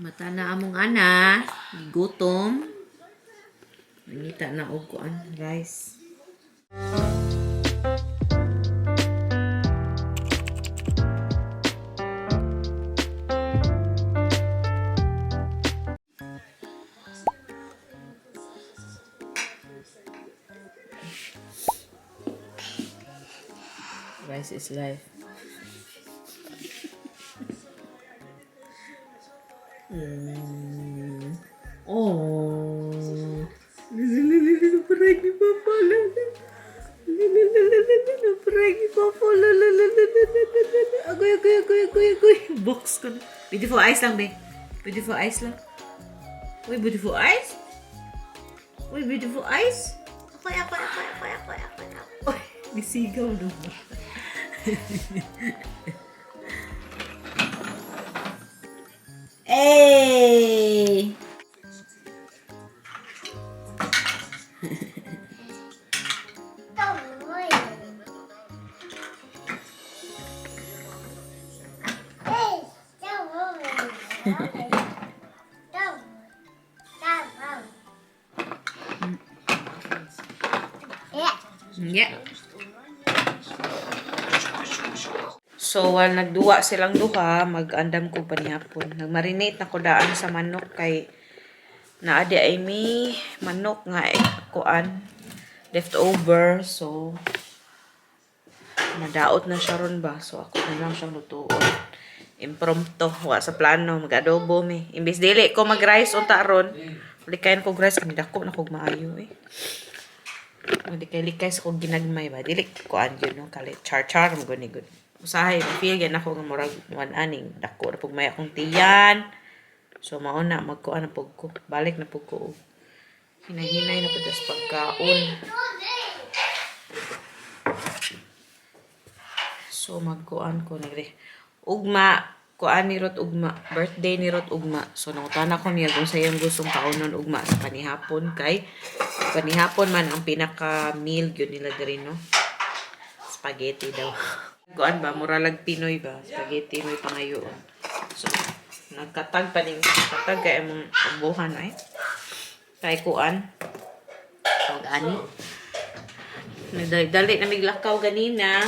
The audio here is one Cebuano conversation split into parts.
Mata na among ana, gigutom. Nangita na og kuan, rice. Rice is life. Oh. Prank ni Papa. Prank ni Papa. Agoy, agoy, agoy, agoy, agoy. Box ko na. Beautiful eyes lang, be. Beautiful eyes lang. Uy, beautiful eyes. Uy, beautiful eyes. Akoy, akoy, akoy, akoy, akoy, akoy, akoy. Uy, nisigaw naman. Hey! Yeah. So, while nagduwa silang duha, mag-andam ko panihapon. Nagmarinate na ko daan sa manok kay naadi ay may manok nga eh, kuan leftover. So, madaot na siya ron ba? So, ako na lang siyang lutuon. Impromptu. Wa sa plano. Mag-adobo mi. Imbis dili ko mag-rice unta ron. Likayan ko rice. Kami dako na kog maayo eh. Likay-likay sa kong ginagmay ba. Dili kuan yun no. Kali char-char mo gani gud. Usahay feel yan ako nga murag wan aning dako na pug may akong tiyan. So mao na magkuan na pug ko. Balik na pug ko og hinahinay na pud tas pagkaon. So magkuan ko nagre. Ugma kuan ni Rot ugma, birthday ni Rot ugma. So nangutana ko niya kung sa iyang gustong kaunon ugma sa panihapon kay panihapon man ang pinaka meal gyud nila diri no. Spaghetti daw. Kuan ba muralag Pinoy ba? Spaghetti may pangayoon. So nagkatag pa ning katag kay among ubuhan ay. Kay kuan. Og ani. Nagdali na miglakaw ganina.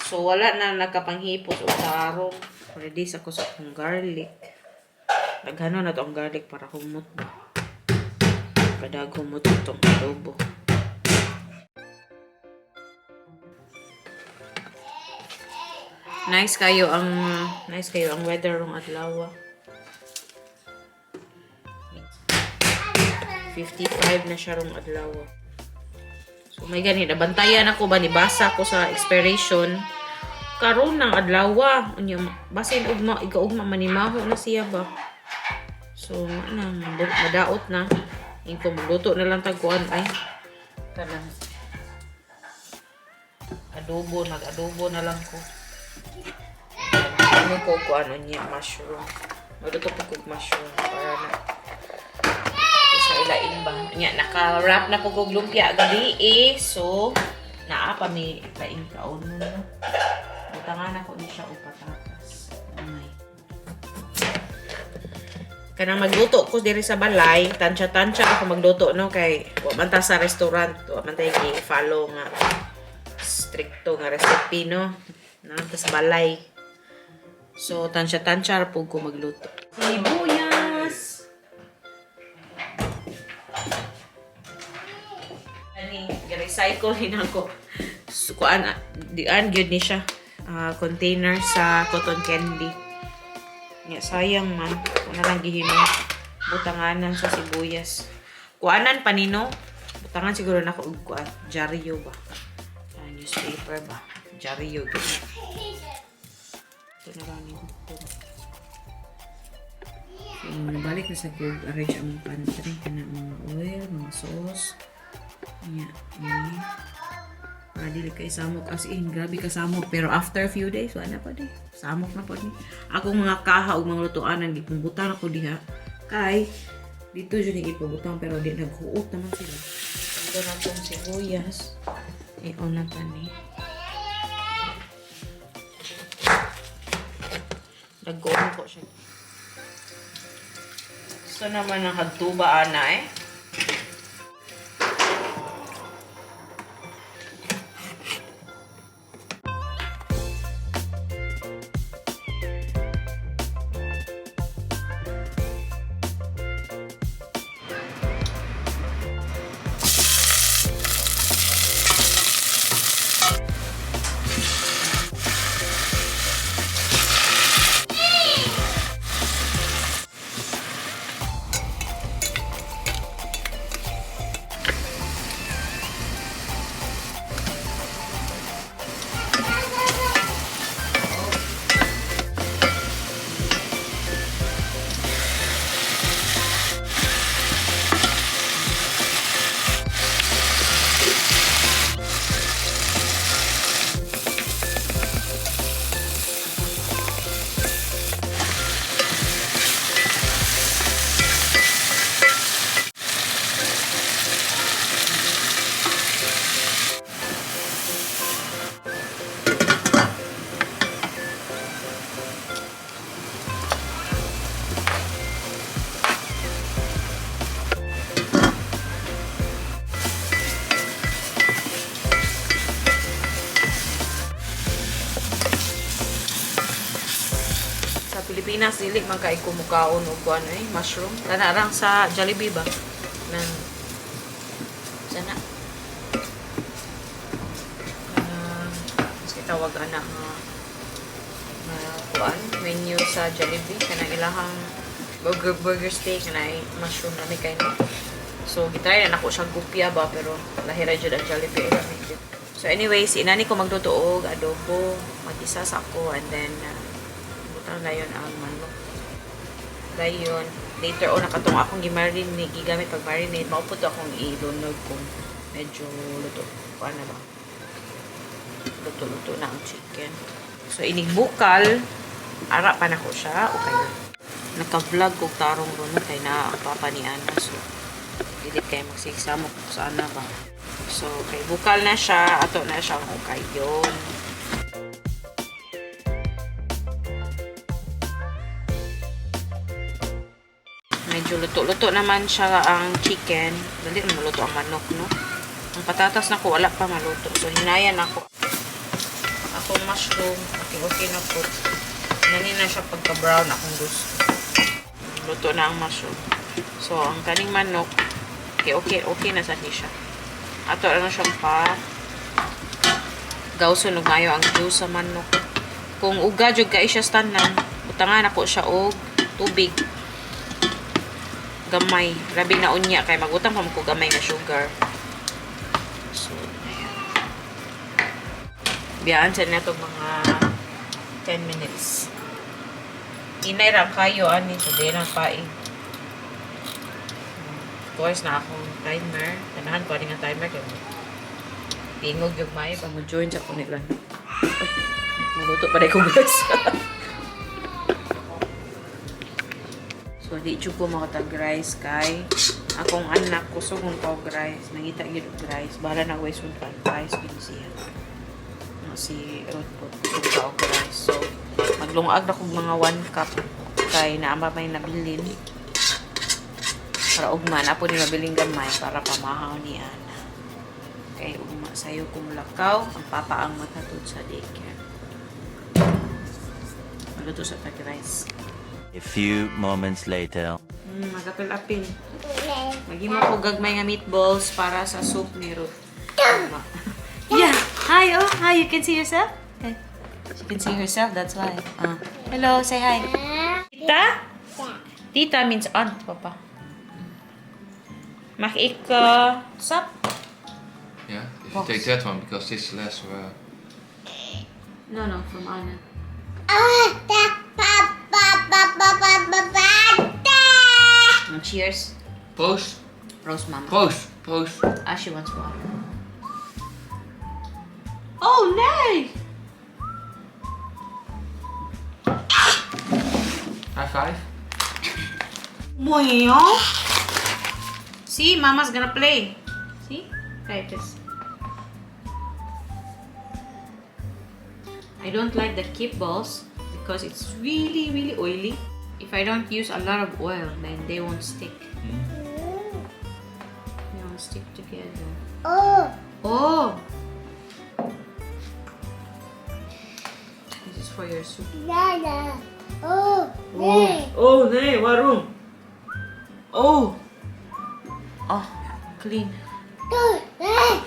So wala na nakapanghipos og tarong. Ready sa ko sa akong garlic. Daghano na to ang garlic para humot ba. Kadag humot itong adobo. Nice kayo ang weather rong adlaw. 55 na siya rong adlaw. So may gani nabantayan ako ba ni basa ko sa expiration karon ng adlaw. Unya basin ugma igaugma manimaho na siya ba. So na madaot na. Ingko magluto na lang tagkuan ay kanang adobo, nag-adobo na lang ko. Ano ko kuan unya mushroom. Magluto po kog mushroom para na sa ilain ba. Nya naka-wrap na po kog lumpia gabi eh. So naa pa mi laing kaon no. Butangan ako ni siya og patatas. Amay. Kanang magluto ko diri sa balay, tansya-tansya ako magluto no kay wa man ta sa restaurant, wa man tay gi-follow nga strikto nga recipe no. Naa ta sa balay. So tansya-tansya ra pud ko magluto. Sibuyas. Ani, recycle hin ako. So, kuan, dian gyud ni siya. Ah, container sa cotton candy. Nga sayang man, kung na lang gihimong butanganan sa sibuyas. Kuanan pa nino. Butangan siguro na ko og kuan, dyaryo ba. Ah, newspaper ba? Dyaryo gyud. Ito na lang ni. So, nabalik na sa kog arrange among pantry kana mga oil, mga sauce. Nya, eh. Para dili kay samok, as in grabe ka samok, pero after few days wala na pa di. Samok na pa di. Akong mga kaha ug mga lutuanan gipungbutan ako diha kay dito jud ni gipungbutan pero di naghuot naman sila. Ito na tong sibuyas. I-on na ta ni. Nag-on ko siya. So naman ang hagtuba ana eh. Sa Pilipinas, dili man kay kumukaon og kuan eh, mushroom. Kana lang sa Jollibee ba? Nang sana. Kasi tawag ana nga kuan menu sa Jollibee, kanang ilahang burger burger steak na ay mushroom na may kay no. So gitry na nako siyang gupya ba, pero lahi ra jud ang Jollibee ay lami jud. So anyways, inani ko magluto og adobo, mag-isa sa ako, and then butang na yun ang manok. Dayon, later on, nakatong akong gimarinate, gigamit pag marinate, mao po to akong ilunog kung medyo luto. Kuan na ba? Luto-luto na ang chicken. So, inigbukal, ara pa nako siya. Okay. Naka-vlog kog tarong ron kay na ang papa ni Ana. So, dili kay magsigsamok sa ana ba. So, kay bukal na siya, ato na siya ang okay yun. Medyo luto-luto naman siya ang chicken. Dali na maluto ang manok, no? Ang patatas na ko, wala pa maluto. So, hinayan ako. Akong mushroom. Okay na po. Nani na siya pagka-brown akong gusto. Luto na ang mushroom. So, ang kaning manok, okay na sa ni siya. Ato ano siyang pa gawson og maayo ang juice sa manok. Kung uga jud kay siya tanan, butangan ako siya og tubig gamay. Labi na unya kay magutang pa man ko gamay nga sugar. So, ayan. Biyaan sa nato mga 10 minutes. Inay ra kayo ani, so di na paig. Of course na akong timer. Ganahan ko ani nga timer kay tingog yung may pa mo join sa nila. Ay, maluto pa rin ko, guys. So, di jud ko makatag rice kay akong anak kusog kong og rice. Nangita gyud og rice. Bahala na way sundan rice gid siya. No, si Ruth po kusog ka og rice. So, maglungag na kog mga 1 cup kay naa may nabilin. Para ugma na po ni mabiling gamay para pamahaw ni Ana. Kay ugma sayo kumulakaw, ang papa ang maghatod sa daycare. Maluto sa tag rice. A few moments later. Magapil-apil. Maghimo ko gagmay nga meatballs para sa soup ni Ruth. Tama. Yeah. Hi, oh. Hi, you can see yourself? Hey. She can see herself, that's why. Hello, say hi. Tita? Tita means aunt, papa. Mag ik sap? Yeah, if you Box. Take that one because this less. No, from Anna. Pa pa pa pa pa pa pa da. Cheers. Proost, Rose mama. Proost, proost. Ah, she wants water. Oh, nee! High five. Bueno. See, Mama's gonna play. See? Kijk this. I don't like the keep balls because it's really, really oily. If I don't use a lot of oil, then they won't stick. They won't stick together. Oh. Oh! This is for your soup. Nana. Oh. Nee. Oh, nee, waarom? Oh! Oh, clean. Two. Nee.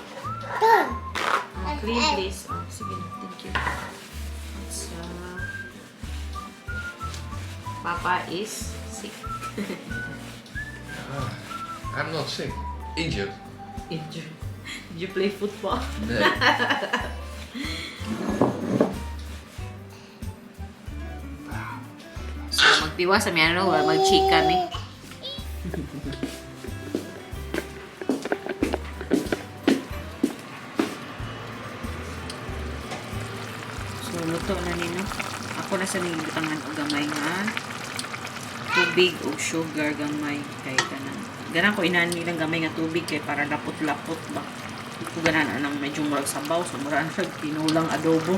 Two. Oh, clean, please. Oh, sige, thank you. It's, Papa is sick. I'm not sick. Injured. Injured. Did you play football? Nee. So, magtiwa sa mi ano, mag-chika mi. So, luto na ni, no? Ako na sa gibutangan og gamay nga tubig o sugar gamay kay kanang ganang ko inani lang gamay nga tubig kay para lapot-lapot ba. Di ko ganahan anang medyo murag sabaw, so murag siya tinulang adobo.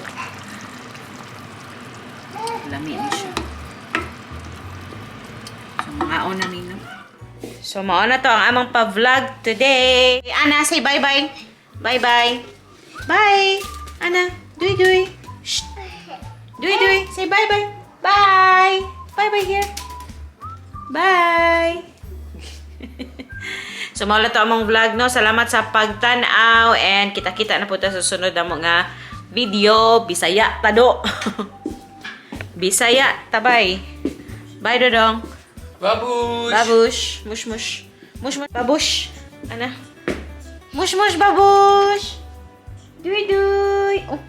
Lami ni siya. So, mangaon na nino. So, mao na to ang amang pa-vlog today. Ana, say bye-bye. Bye-bye. Bye. Ana, duy-duy. Shh. Duy-duy. Say bye-bye. Bye. Bye-bye here. Bye. So, mao na to among vlog, no? Salamat sa pagtan-aw and kita-kita na po ta sa susunod na mga video. Bisaya, tado. Bisaya, tabay. Bye, Dodong. Baboes. Babush. Mush, mush. Mush, mush. Babush. Ana. Mush, mush, babush. Duy, duy. Oh.